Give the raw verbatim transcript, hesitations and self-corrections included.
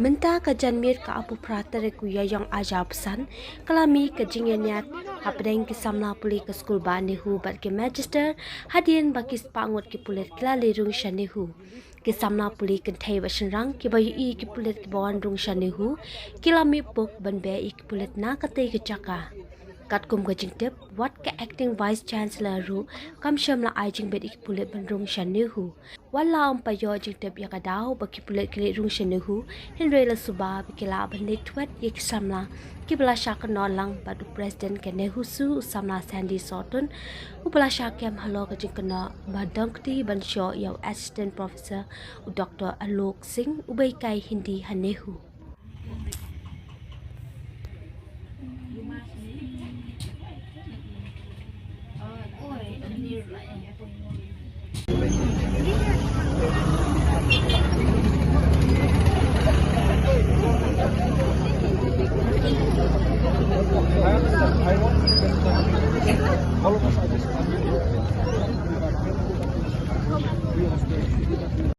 Mynta ka janmiet ka arphew phra tarik u Ïaïong ar hajar arphew san, ka la mih ka jingïañiat hapdeng ki samla pule ka skul bah NEHU bad ki magistrate, hadien ba ki spah ngut ki pulit ki la leit rung sha NEHU. Ki samla pule kynthei bad shynrang kiba ïohi ïa ki pulit kiba wan rung sha NEHU, ki la mih puk ban beh ïa ki pulit na katei ka jaka. Katkum ka jingtip, wat ka Acting Vice Chancellor ruh kam shym la ai jingbit ïa ki pulit ban rung sha NEHU. Wat la ym pat ïoh jingtip ïa ka daw ba ki pulit ki leit rung sha NEHU, hynrei la suba ba ki lah ban leit thwet ïa ki samla kiba la shah kynnoh lang bad u President ka NEHUSU, u samla Sandy Sohtun, uba la shah kem halor ka jingkynnoh ba dang kti ban shoh ïa u Assistant Professor, u Doctor Alok Singh, uba hikai Hindi ha NEHU.